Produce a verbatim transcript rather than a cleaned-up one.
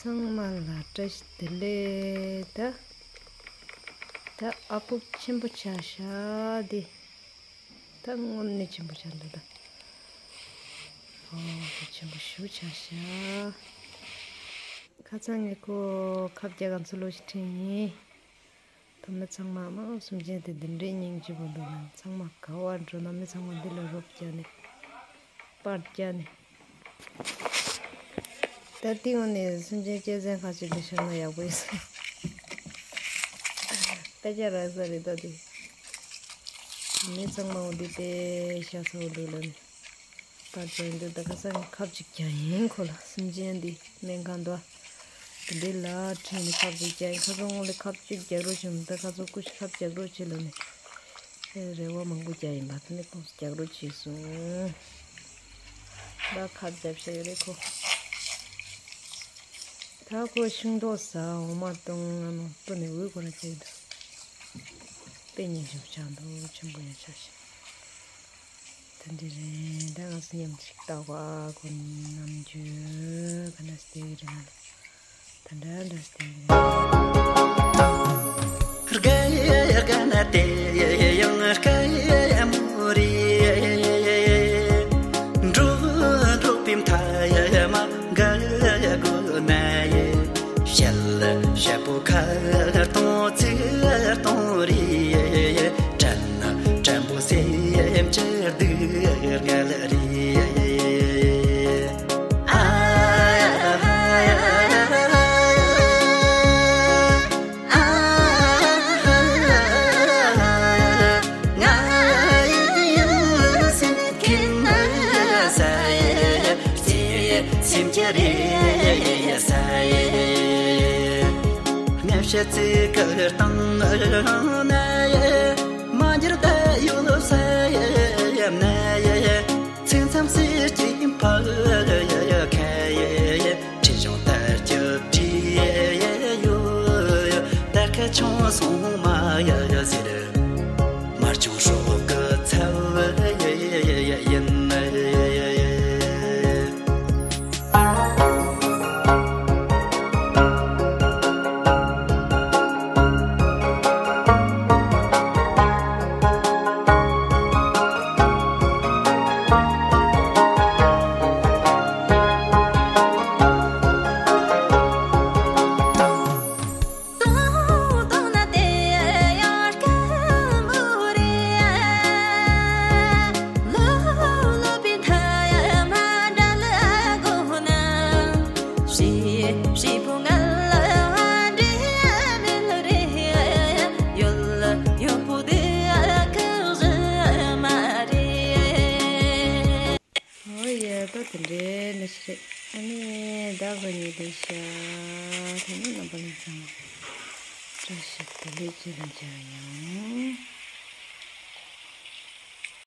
ཚང་མ་ལ་བཀྲ་ཤིས་བདེ་ལེགས། ད་ད་ཨ་ཕོ་ཆེན་པོ་ཆགས་ཤག་འདི། ད་དངོས་གནས་ཆེན་པོ་ཆགས་འདུག་ད། ཨོ་ཆེན་པོ་ཞེ་པོ་ཆགས་ཤག་ཁ་སང་ངས་ཁོ་ཁབ་རྒྱག་ག་ཚུར་ལོག་ཞིག་ཁྲིད་ཡིན། ད་མི་ཚང་མ་མ་སེམས་ཅན་དེ་འདི་འདྲའི་སྙིང་རྗེ་པོ་འདུག་ན། ཚང་མ་ག་པར་འགྲོ་ན་མི་ཚང་མ་འདི་ལ་རོགས་བརྒྱབ་ནས་པར་བརྒྱབ་ནས། ད་ལྟའི་ངོ་ནས་སེམས་ཅན་གཅན་གཟན་ཁ་ཅིག་ལ་ཤར་ན་ཡག་པོ་ཡིན་ས། དཔེ་ཆ་རག་ས་རེད་ད་དེ། མི་ཚང་མ་འོ་འདི་དཔེ་ཤ་ཚ་བོ་འདུག་ལ་ནི། པར་བརྒྱབ་འདུག་ད་ཁ་སང་ཁབ་ཅིག་རྒྱག་ཡིན་ཁོ་ལ། སེམས་ཅན་འདི་སྨན་ཁང་དུ་འདི་ལ་ཁྲིད་ནས་ཁབ་ཅིག་རྒྱག་ཡིན། ཁ་སང་ངོ་ལ་ཁབ་ཅིག་རྒྱག་རོགས་བྱུང་། ད་ཁ་སང་སྐུ་ཞབས་རྒྱག་རོགས་བྱེད་ལ་ནི། རེ་བ་མང་པོ་རྒྱག་ཡིན་པ་དེ་ནི་ཁོང་ཚོ་རྒྱག་རོགས་བྱས་སོང་། ད་ཁབ་རྒྱབ་ཤ་ཡོད་རེད་ཁོ། ད་ཁོ་ཤིང་ཏོག་ཟ་འོ་མ་བཏུང་ང་ནོ་བཏུང་ནས་འུ་ཁོ་ན་བྱས་འདུག་དཔེ་སྙིང་རྗེ་པོ་ཆགས་འདུག་ཆེན་པོ་ཡང་ཆགས་ཤིང་། ད་འདི་རེད། ད་ང་ཚོ་མཉམ་གཅིག་ལྟ་བ་ཁོ་ནམ་རྒྱུན་ག་འདྲ་སྟེ་རེད་ན། ད་འདྲ་འདྲ་སྟེ་རེད། ཨོ་ཡ། ད་དེ་འདྲའི་ནི་ཞིག་རེད། ཨ་ནི་ད་ག་ཉིད་དུ་ཤ་དེ་ནི་རྣམ་པ་ལ་ཚང་མ་བཀྲ་ཤིས་བདེ་ལེགས་བཅས་ལ་མཇལ་ཡང་།